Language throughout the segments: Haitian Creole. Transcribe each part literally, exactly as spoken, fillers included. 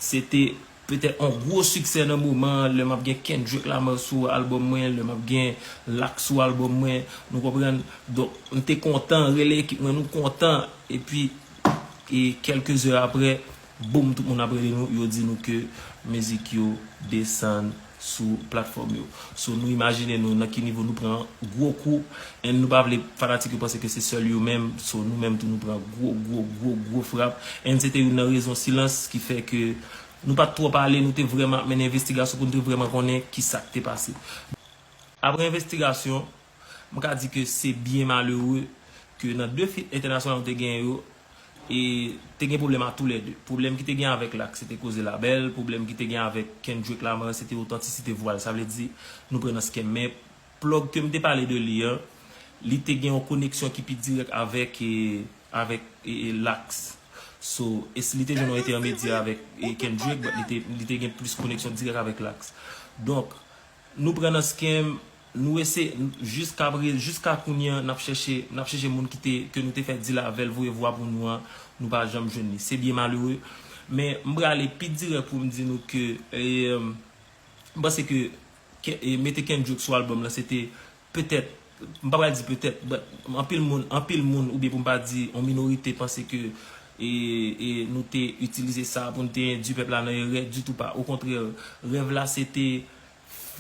Se te petèt yon gwo siksè nan moman an, lè m ap gen Kendrick Lamar sou albòm mwen, lè m ap gen Lak sou albòm mwen, nou konprann? Donk, m te kontan, rele ekip mwen, nou kontan, epi, e kèlke zè apre, boum, tout moun ap rele nou, yo di nou ke mizik yo desann sou platfòm yo. So, nou imajine nou nan ki nivo nou pran gwo kou, and nou pa vle fanatik yo panse ke se sèl yo menm, so, nou menm tou nou pran gwo, gwo, gwo, gwo frap, and se te youn nan rezon silans ki fè ke nou pa t twò pale, nou te vrèman ap mennen envestigasyon pou nou te vrèman konnen ki sa k te pase. Apre envestigasyon, m ka di ke se byen malere ke nan de feat entènasyonal nou te genyen yo, e te gen pwoblèm a toulède. Pwoblèm ki te gen avèk Lak, se te koze labèl. Pwoblèm ki te gen avèk Kendrick Lamar, se te otantisite vwa l. Sa vle di, nou pran nan scam. Men plug ke m te pale de li an, li te gen yon koneksyon ki pi dirèk avèk, e, avèk, e, e, Lak. So, e si li te jwenn yon entèmedya avèk, e, Kendrick, but li te, li te gen plis koneksyon dirèk avèk Lak. Donk, nou pran nan scam, nou eseye, jiska pre-, jiska kounye a, n ap chèche, n ap chèche moun ki te, ke nou te fè deal avè l, voye vwa pou nou an, nou pa janm jwenn li. Se byen malere. Men, m prale pi dirèk pou m di nou ke, e, m panse ke, ke, e, mete Kendrick sou albòm lan, se te petèt, m pa pral di petèt, but anpil moun, anpil moun, oubyen pou m pa di yon minorite, panse ke, e, e, nou te itilize sa pou n te endui pèp la nan erè, ditou pa. Okontrè, rèv la, se te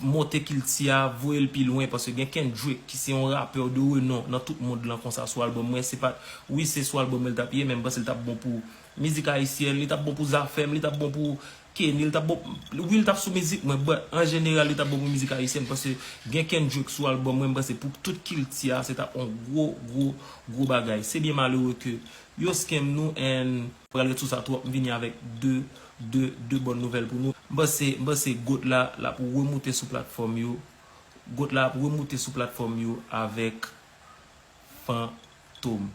monte kilti a, voye l pi lwen, paske gen Kendrick, ki se yon rapè de renon nan tout mond lan konsa sou albòm mwen, se pa, wi, se sou albòm mwen l t ap ye, men m panse l t ap bon pou mizik ayisyèn, li t ap bon pou Zafèm, li t ap bon pou Kenny, li t ap bon, wi, li t ap sou mizik mwen, but an jeneral, li t ap bon pou mizik ayisyèn, paske gen Kendrick sou albòm mwen, m panse pou tout kilti a, se t ap yon gwo, gwo, gwo bagay. Se byen malere ke yo scam nou, and pral ret sou sa twòp, m vini avèk de, de, de bòn nouvèl pou nou. M panse, m panse GOAT la, l ap remoute sou platfòm yo. GOAT la ap remoute sou platfòm yo avèk Fantom.